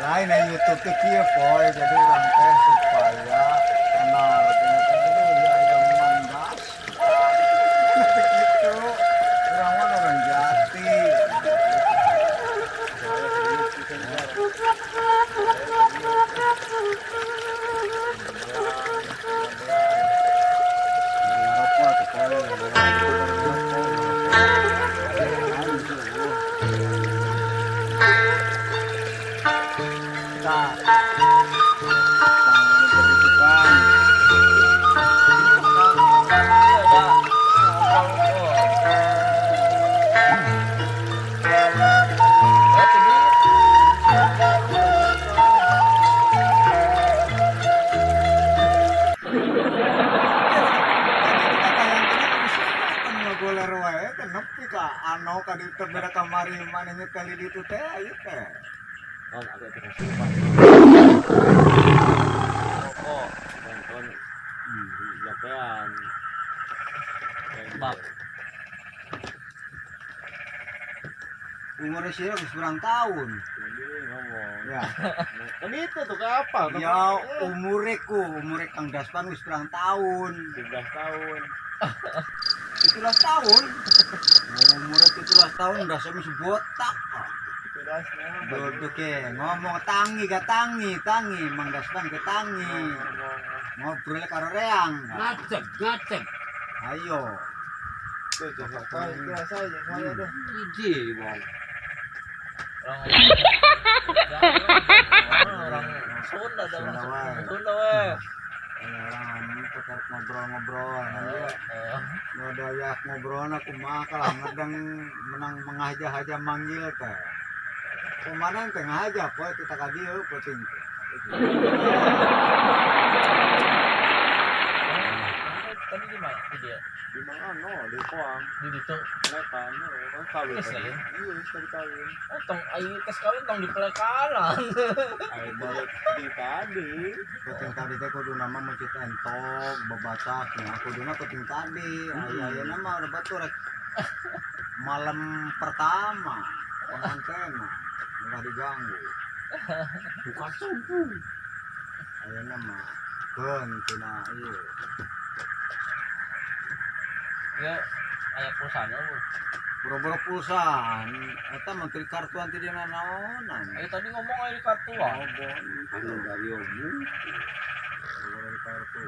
Lain na YouTube teh kieu, poy, jadi urang teh supaya tenar ternyata, aduh ya, ayam mandas gitu, urang mah orang jati. Bari ngarokok atuh, poy, bari ngarokok. Tah. Tangan berdudukan. Iya, dah. Ngobrol. Oh, jadi Kan ngagoler wae teh nepi ka ano ka ditu, beda kamari maneh nyetel di ditu teh ieu teh. Oh, aku itu kesurupan. Rokok, nonton, japean. Bab. Umurnya sih geus berang tahun. Ini ngomong. Ya. Kan itu tuh ke apa? Ya umure ku, umure Kang Daspan geus berang tahun. 17 tahun. 17 tahun. Umure 17 tahun udah semi botak. Duduk ke ngomong tangi ga tangi, tangi Mang Daspan ke tangi. Ngobrol karo reang. Ngacek, ngacek. Ayo. Tuh, coba biasa aja, saya deh. Iji, Bang. Orang orang Sunda dah, orang Sunda wae. Sunda we. Orang itu karek ngobrol-ngobrol kan ya. Eh, Nu dayak ngobrolna kumaha kalah ngedeng menang mengaja-haja manggil teh. Kumaha teh ngaja poe kita ka dieu penting teh. Tadi di mana? Di dia. Di mana? No, di Poang. Di ditu. Pelekan, kan kawin. Geus lain. Iya, tadi kawin. Oh, tong aing tes kawin tong di pelekanan. Ayo balik di tadi. Penting tadi teh kuduna mah mencit entok bebacak nya kuduna penting tadi. Aya ayeuna mah udah batur rek malam pertama pengantin mah ulah diganggu. Bukan subuh. Ayeuna mah keun tina ieu. Ya, aya pulsanya, Bu. Boro-boro pulsaan eta menteri kartuan ti dina naonan. Ayo tadi ngomong aja di kartu ah. Oh, bon. Anu dari omong. Boro-boro di kartu.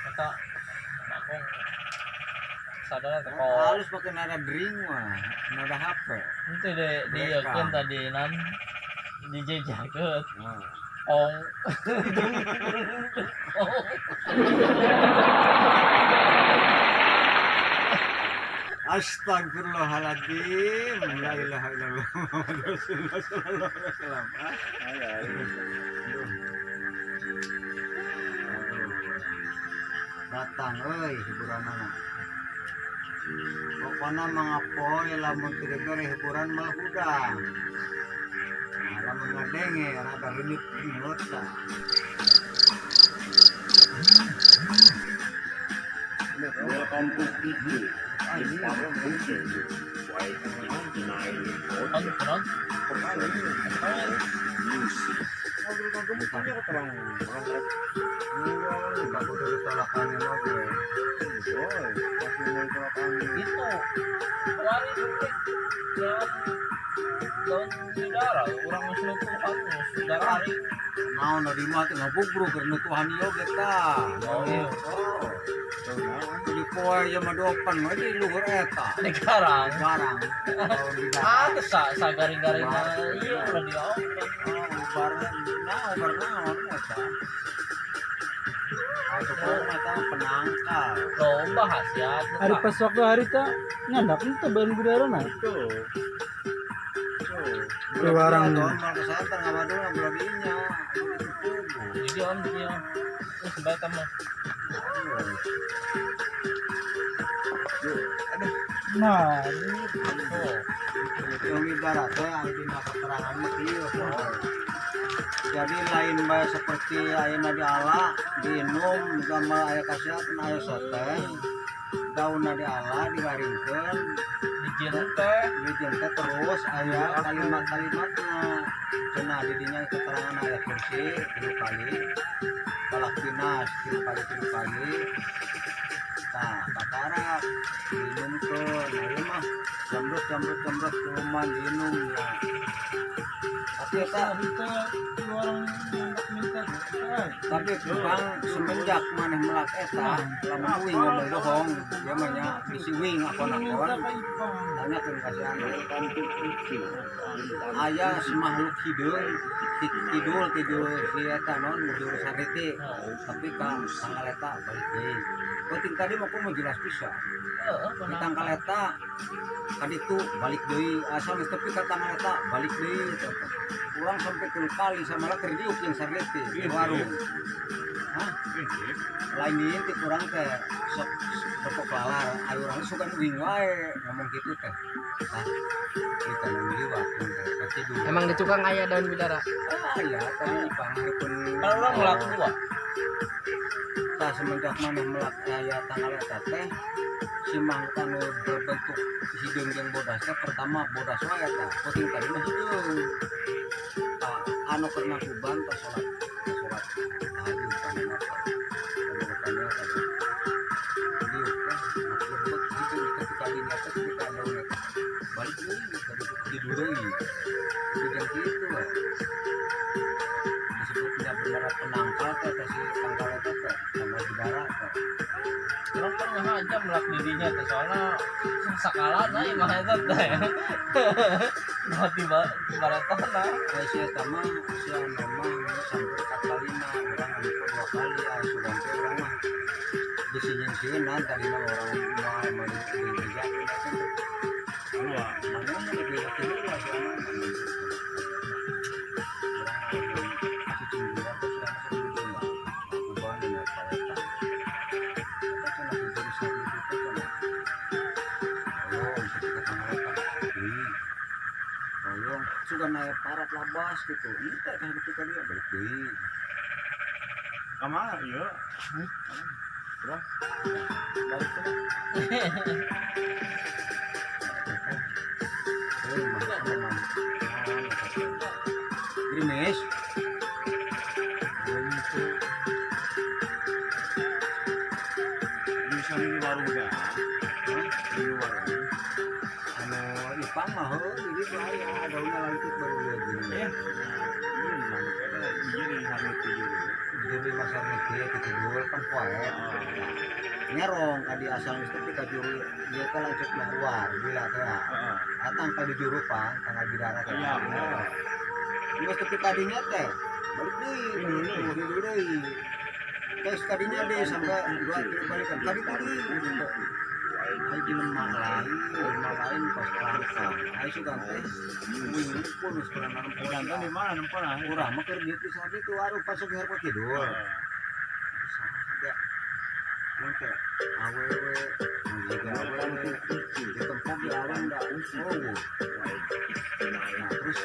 Eta bakong sadar teh Oh, kok. halus pakai nada drink mah, nada HP. Itu deh dia Mereka. kan tadi nan dijejakeun. Nah. Ong. Oh. Astagfirullahaladzim. La ilaha illallah Muhammad Rasulullah sallallahu alaihi wasallam. Ah, Ayo. aduh. Aduh. Datang euy hiburanana. Pokona mga poy lamun teu dibere hiburan malah hudang. Nah, lamun ngadenge rada leunit mulut tah. Welcome to DJ Park Y59 Non, non. Music. Ngobrol kagak punya keterang orang rek. Enggak kudu ditolakan oge. Boy, masih mau tolak angin. Itu kemarin detik daun daun saudara orang geus nutuhan geus saudara hari. Naon di mah teh ngabubruk keur nutuhan ieu ge tah. Oh, iya. Oh. Tuh, naon. Di poe jam 2 we di luhur eta. Di garang. Garang. Daun di Ah, garang. teu sa sagaring-garing iya udah diomong. Oh, ubar nah, ubar naon eta. Atau poe mah eta mah penangkal. Loba khasiat. Hari pas waktu hari tak nyandak itu bahan budara nah. Tuh. Tuh. Tuh, barang. Tahun mal kesehatan ngawadul belah dinya. Jadi om dia. Terus bae mah. Nah, Tuh. Yang ibarat teh aya dina keterangan mah kieu poe. Jadi lain bae seperti ayeuna diala, diinum gambar aya khasiat aya sote. Daunna diala digaringkeun, Dijieun teh. dijieun teh terus aya kalimat-kalimatna. Cenah di dinya keterangan aya kursi tilu kali, falaq binnas tilu kali tilu kali. Tah, kakarak diinumkeun. Ieu mah jamrut jamrut jamrut cuman diinum ya. Tapi eta Kita orang yang minta eh. Tapi bang, semenjak maneh melak eta, lamun uing ngomong bohong dia mah nya bisi uing apa Minta nakon ka Ipang. tanyakeun ka si anu. Welcome to Kucu. Aya semakhluk hideung kidul kidul si eta non juru sariti, tapi ka tanggal eta balik deui. Penting tadi mah kumaha jelas bisa. Heeh, Di tanggal eta kaditu balik deui, asal geus tepi ka tanggal eta balik deui eta teh. Urang sampai tilu kali sama lah keur diuk jeung sariti di warung. Hah? Lain diintip, urang teh sok tepok lalar, ayo urang suka uing wae ngomong gitu teh. Tah, kita nu liwat urang teh ka kidul. Emang di tukang aya daun bidara. Ah iya, tadi panghareupeun. Kalau orang melak dua. Tah, semenjak maneh melak aya tanggal eta teh, si makhluk anu berbentuk hideung jeung bodas teh, pertama bodas wae tah, penting tadi mah hideung. Tah, anu keur nangkuban tah salat salat tahajud panena teh. Panena teh. Diuk teh lebet hideung ketika dinya teh, ketika daun eta balik deui ka ditu tidur deui. Itu kitu we. Disebutnya bener penangkal teh teh si tanggal eta teh, tanggal bidara teh. Orang pernah aja melak dirinya teh, soalnya sakala nah imah eta teh. Tiba tiba nah. Eh, si eta mah si anu mah sampai ka kalina urang anu dua kali ah sugan teh urang mah disieun-sieunan tadina urang moal mah di dijakeun teh. Dua. Mana mah lebih laki heula si anu mah. Urang cicing di luar teh si anu sok di mah. Ubahan dina paleta. Eta cenah di jurusan itu teh cenah. Tolong ketika tanggal eta. Deui. Tolong sugan aya parat labas gitu. Ente teh ketika dia balik deui. Kamana ieu? Bro. Balik teh. Eh, mah mah. Naon eta teh? Gerimis. Itu. Bisa di warung teh. Hah? Di warung. Anu Ipang mah heuh di ditu aya daunna lantip baru lihat gini. Iya. Iya, mana eta ieu di sana tidur. Jadi pasar niki ke kidul pan poe. Ngerong ka di asal geus tepi ka juru ieu teh lanceuk luar gila teh. Heeh. Eta tangkal di juru pan, tanggal bidara teh. Iya, bener. Geus tepi kadinya teh balik deui, Tidur deui. tidur deui. Terus kadinya deh sampai dua tiga balikan. Tadi tadi gitu. Ai jelema lain, jelema lain pas langkah. Ai sugan teh uing pun geus pernah nempo. Jantan di mana nempo nah? Urang mah keur dieu pisan itu warung pas sok hareup kidul. Saha mun teh awewe, mun jiga awewe ditempo ge awewe da oh. Nah, terus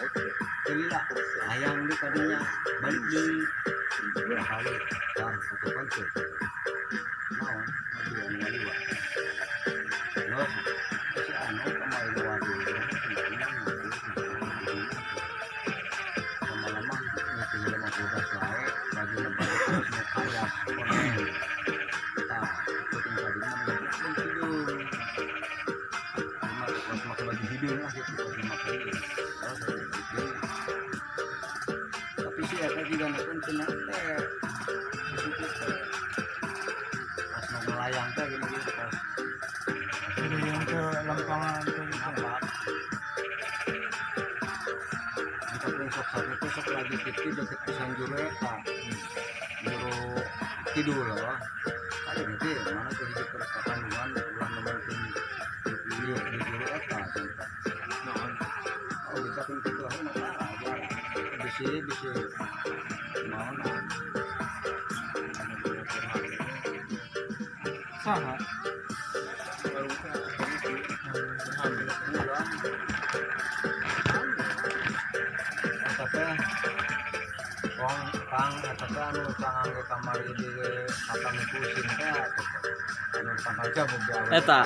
kelila hayang di kadinya balik deui dua kali tah tutupan teh naon mobil anu ngaliwat. Los si anu kemarin waduh lama-lama nyeting lima bodas wae baju lebar terus mau kayak koneng tah ikutin tadi mah ngebut hidung lima pas make baju hidung lah gitu pas make terus balik deui. Tapi si eta juga nonton cenah teh di situ teh pas mau ngelayang teh gini gini pas Jadi yang ke lampangan ke gitu. Apa jika pun sok saat itu sok lagi gitu deket pisan juru eta juru kidul loh kali nanti mana tuh hiji keur kakandungan ulah nemukeun di juru eta sampai Naon? Oh, bisa pun gitu aku mah parah jarang bisi bisi mau nah. Anu punya curhat. Saha? Warung teh. Hamil. Pulang eta teh. Urang eta teh anu cangang ge kamari di kata pusing teh anu tanggal jamu gawe. Eta.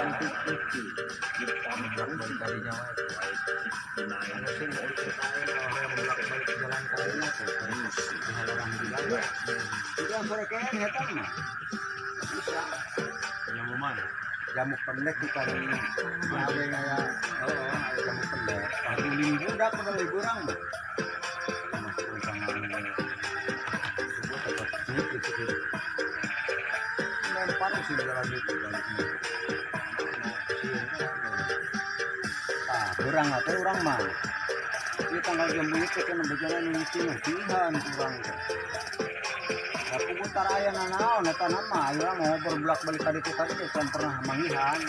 Bolak-balik kadinya wae. Anu sing diceritain orang bolak-balik jalan kadinya teh. Di halarang di. Itu yang sore kayaknya eta mah. Bisa. Jamu mana? Jamu pendek di paling gawe kayak oh, aya jamu pendek. Hari Minggu dah pada liburan mah. Masuk undangan subuh tetap gitu gitu. Lempar sih jalan itu balik. Ah, kurang atau urang mah. Ini tanggal jambu itu kan berjalan mesti ngasihan kurang teh. Tapi putar aya nanaon eta nama, ayo mau berbolak balik ka ditu tadi can pernah mangihan.